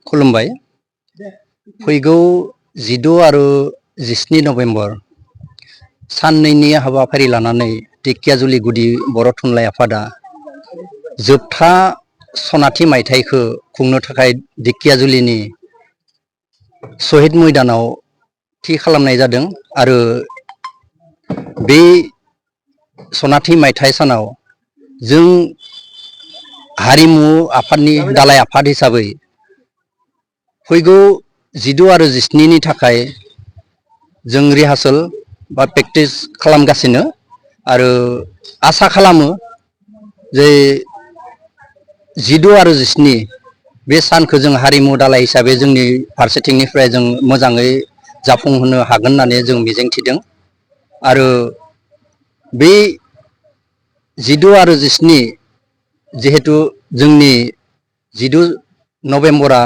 खुलुमबाय। फैगौ 16 आरो 17 नभेम्बर साननैनि हाबाफारि लानानै ढेकियाजुलि गुदि बर' थुनलाइ आफादा जोबथा सनाथि मायथाइखौ खुंनो थाखाय ढेकियाजुलिनि शहीद मैदानाव थि खालामनाय जादों आरो बे सनाथि मायथाइ सानाव जों हारिमु आफादनि दालाइ आफाद हिसाबै फैगौ 16 आरो 17 नि थाखाय जों रिहार्सेल बा प्रेक्टिस खालामगासिनो आरो आसा खालामो जे 16 आरो 17 बे सानखौ जों हारिमु दालाइ हिसाबै जोंनि फारसेथिंनिफ्राय जों मोजाङै जाफुंहोनो हागोन होननानै जों मिजिंथिदों आरो बे 16 आरो 17 जिहेतु जोंनि 16 नभेम्बरा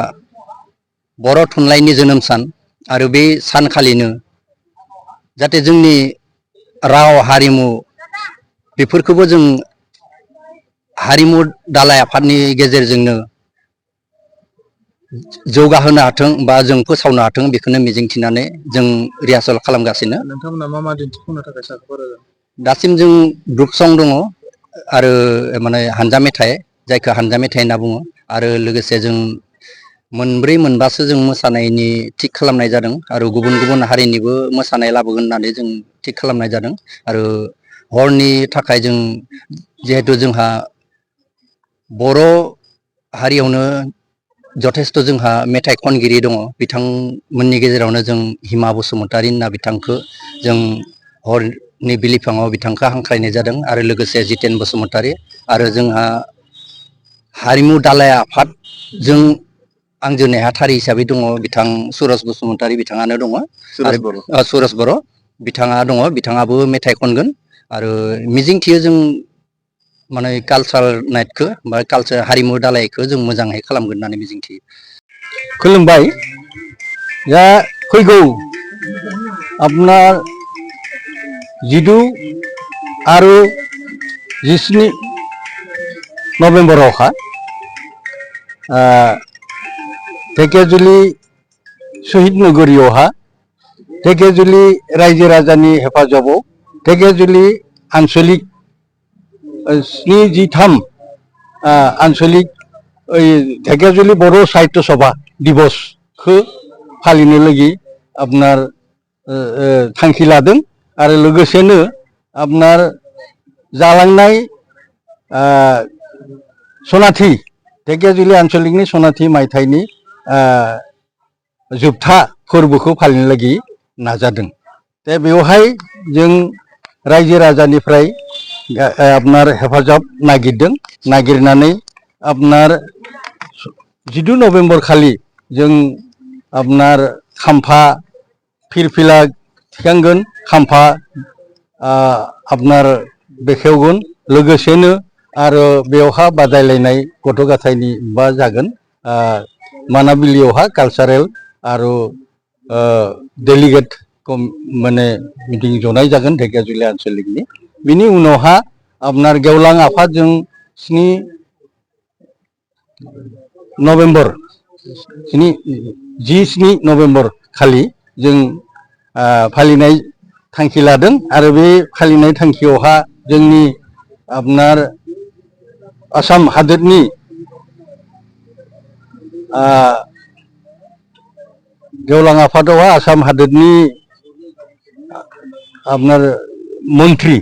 बर' थुनलाइनि जोनोम सान आरो बे सानखालिनो जाहाथे जोंनि राव हारिमु बेफोरखौबो जों हारिमु दालाइ आफादनि गेजेरजोंनो जौगाहोनो हाथों बा जों फोसावनो हाथों बेखौनो मिजिंथिनानै जों रिहार्सेल खालामगासिनो। नोंथांमोना मा मा दिन्थिफुंनो थाखाय साखाफारा जादों? दासिम जों ग्रुप सं दङ आरो माने हानजा मेथाइ जायखौ हानजा मेथाइ होनना बुङो आरो लोगोसे जों मोनब्रै मोनबासो जों मोसानायनि थिग खालामनाय जादों आरो गुबुन गुबुन हारिनिबो मोसानाय लाबोगोन होननानै जों थिग खालामनाय जादों आरो हरनि थाखाय जों जिहेथु जोंहा बर' हारियावनो जथेस्थ' जोंहा मेथाइ खनगिरि दङ बिथांमोननि गेजेरावनो जों हिमा बसुमतारी होनना बिथांखौ जों हरनि बिलिफाङाव बिथांखौ हांख्रायनाय जादों आरो लोगोसे जितेन बसुमतारी आरो जोंहा हारिमु दालाइ आफादजों आंजों नेहाथारि हिसाबै दङ बिथां सुरज बसुमतारी बिथाङानो दङ आरो सुरज बर' बिथाङा दङ बिथाङाबो मेथाइ खनगोन आरो मिजिंथियो जों माने कालचार नाइटखौ बा कालचार हारिमु दालाइखौ जों मोजाङै खालामगोन होननानै मिजिंथियो। खुलुमबाय। दा फैगौ आपनार 16 आरो 17 नभेम्बरावहा ढेकियाजुलि शहीद नगरीयावहा ढेकियाजुलि रायजो राजानि हेफाजाबाव ढेकियाजुलि आन्सलिक 73 आन्सलिक ढेकियाजुलि बर' साहित्य सभा दिबसखौ फालिनो लागि आपनार थांखि लादों आरो लोगोसेनो आपनार जालांनाय सनाथि ढेकियाजुलि आन्सलिकनि सनाथि मायथाइनि जोबथा फोरबोखौ फालिनो लागि नाजादों। दा बेवहाय जों रायजो राजानिफ्राय आपनार हेफाजाब नागिरदों नागिरनानै आपनार 16 नभेम्बर खालि जों आपनार खाम्फा फिरफिला थिखांगोन खाम्फा आपनार बेखेवगोन लोगोसेनो आरो बेवहा बादायलायनाय गथ' गथायनि बा जागोन मोनाबिलियावहा कालचारेल आरो डेलिगेट माने मिटिं जनाय जागोन ढेकियाजुलि आन्सलिकनि बिनि उनावहा आपनार गेवलां आफादजों 7 नभेम्बर 17 नभेम्बर खालि जों फालिनाय थांखि लादों आरो बे फालिनाय थांखियावहा जोंनि आपनार आसाम हादोरनि गेवलां आफादावहा आसाम हादोरनि आपनार मन्त्रि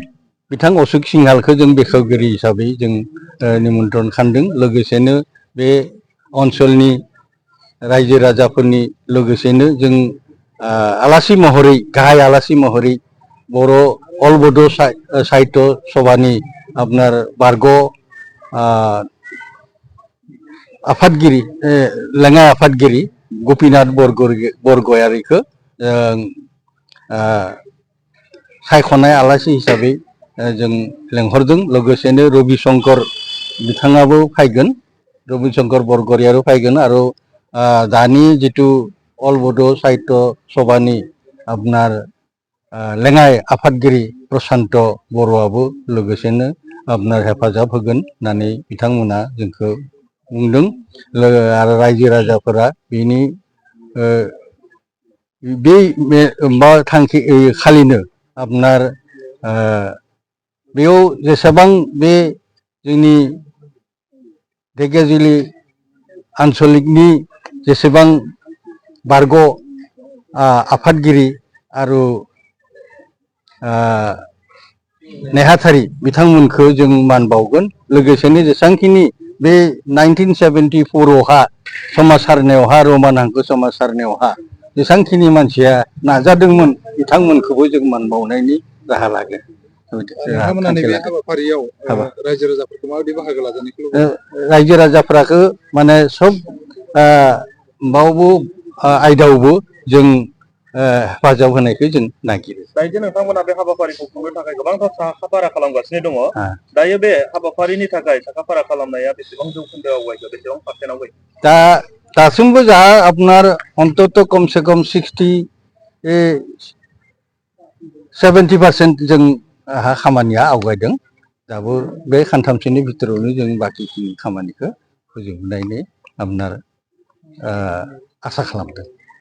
बिथां अशोक सिंहालखौ जों बेखेवगिरि हिसाबै जों निमन्त्रन खालामदों लोगोसेनो बे ओनसोलनि रायजो राजाफोरनि लोगोसेनो जों आलासि महरै गाहाय आलासि महरै बर' अल बड' साहित्य सभानि आपनार बारग' आफादगिरि लेङाइ आफादगिरि गपिनाथ बरगयारिखौ सायख'नाय आलासि हिसाबै जों लेंहरदों लोगोसेनो रबिशंकर बिथाङाबो फैगोन रबिशंकर बरगयारियाबो फैगोन आरो दानि जितु अल बड' साहित्य सभानि आपनार लेङाइ आफादगिरि प्रसान्त बर'आबो लोगोसेनो आपनार हेफाजाब होगोन होननानै बिथांमोना जोंखौ बुंदों आरो रायजो राजाफोरा बेनि बे थांखि खालिनो आपनार बेयाव जेसेबां बे जोंनि ढेकियाजुलि आन्चलिकनि जेसेबां बारग' आफादगिरि आरो नेहाथारि बिथांमोनखौ जों मान बावगोन लोगोसेनो जेसेबांखिनि बे 1974आवहा समाजसारनायावहा रमान हांखो समाजसारनायावहा जेसेबांखिनि मानसिया नाजादोंमोन बिथांमोनखौबो जों मान बावनायनि राहा लागोन। नोंथांमोना नैबे हाबाफारियाव रायजो राजाफोरखौ माबायदि बाहागो लाजानायखौ रायजो राजाफोराखौ माने सब बावबो आयदायावबो जों हेफाजाब होनायखौ जों नागिरो। दायो नोंथांमोना बे हाबाफारिखौ खुंनो थाखाय गोबांथार साखाफारा खालामगासिनो दङ। दायो बे हाबाफारिनि थाखाय साखाफारा खालामनाया बेसेबां जौखोन्दो आवगायखो, बेसेबां पार्सेन्ट आवगायखो? दासिमबो जाहा आपनार अन्तत कमसे कम 70% जों खामानिया आवगायदों। दाबो बे खानथामसोनि भितरावनो जों बाखिखिनि खामानिखौ फोजोबनायनि आपनार आसा खालामदों।